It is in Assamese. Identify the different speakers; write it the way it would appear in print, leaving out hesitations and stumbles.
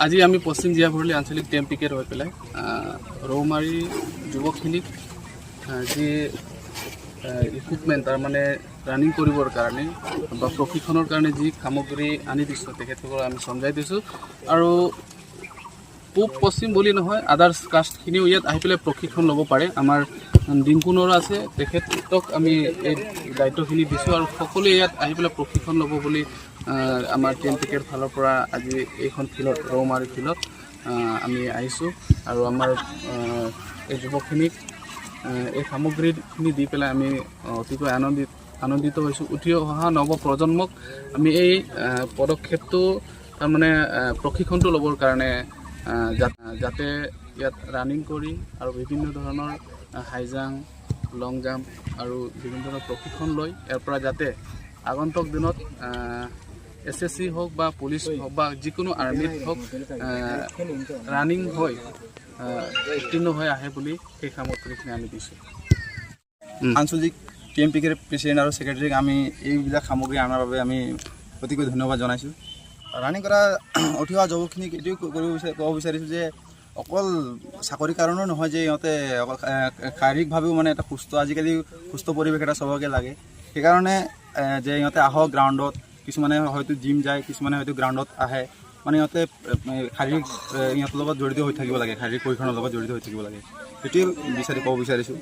Speaker 1: আজি আমি পশ্চিম জীয়াভৰলী আঞ্চলিক টি এম পি কেৰ হৈ পেলাই ৰৌমাৰী যুৱকখিনিক যি ইকুইপমেণ্ট, তাৰমানে ৰানিং কৰিবৰ কাৰণে বা প্ৰশিক্ষণৰ কাৰণে যি সামগ্ৰী আনি দিছোঁ, তেখেতসকলক আমি চমজাই দিছোঁ। আৰু পূব পশ্চিম বুলি নহয়, আদাৰ্ছ কাষ্টখিনিও ইয়াত আহি পেলাই প্ৰশিক্ষণ ল'ব পাৰে। আমাৰ ডিংকুনৰো আছে, তেখেতক আমি এই দায়িত্বখিনি দিছোঁ আৰু সকলোৱে ইয়াত আহি পেলাই প্ৰশিক্ষণ ল'ব বুলি আমাৰ টি এম পি কেৰ ফালৰ পৰা আজি এইখন ফিল্ডত, ৰৌমাৰী ফিল্ডত আমি আহিছোঁ আৰু আমাৰ এই যুৱকখিনিক এই সামগ্ৰীখিনি দি পেলাই আমি অতিকৈ আনন্দিত হৈছোঁ। উঠি অহা নৱপ্ৰজন্মক আমি এই পদক্ষেপটো, তাৰমানে প্ৰশিক্ষণটো ল'বৰ কাৰণে যাতে ইয়াত ৰানিং কৰি আৰু বিভিন্ন ধৰণৰ হাই জাম্প, লং জাম্প আৰু বিভিন্ন ধৰণৰ প্ৰশিক্ষণ লৈ ইয়াৰ পৰা যাতে আগন্তুক দিনত এছএছচি হওক বা পুলিচ হওক বা যিকোনো আৰ্মিত হওক, ৰানিং হৈ উত্তীৰ্ণ হৈ আহে বুলি সেই সামগ্ৰীখিনি আমি দিছোঁ।
Speaker 2: আঞ্চলিক টি এম পি কেৰ প্ৰেচিডেণ্ট আৰু ছেক্ৰেটাৰীক আমি এইবিলাক সামগ্ৰী অনাৰ বাবে আমি অতিকৈ ধন্যবাদ জনাইছোঁ। ৰানিং কৰা উঠি অহা যুৱকখিনিক এইটোৱে ক'ব বিচাৰিছোঁ যে অকল চাকৰিৰ কাৰণেও নহয় যে ইহঁতে অকল শাৰীৰিকভাৱেও মানে এটা সুস্থ, আজিকালি সুস্থ পৰিৱেশ এটা চবকে লাগে। সেইকাৰণে যে ইহঁতে আহক গ্ৰাউণ্ডত। কিছুমানে হয়তো জিম যায়, কিছুমানে হয়তো গ্ৰাউণ্ডত আহে। মানে ইহঁতে শাৰীৰিক ইহঁতৰ লগত জড়িত হৈ থাকিব লাগে, শাৰীৰিক প্ৰশিক্ষণৰ লগত জড়িত হৈ থাকিব লাগে। সেইটোৱে ক'ব বিচাৰিছোঁ।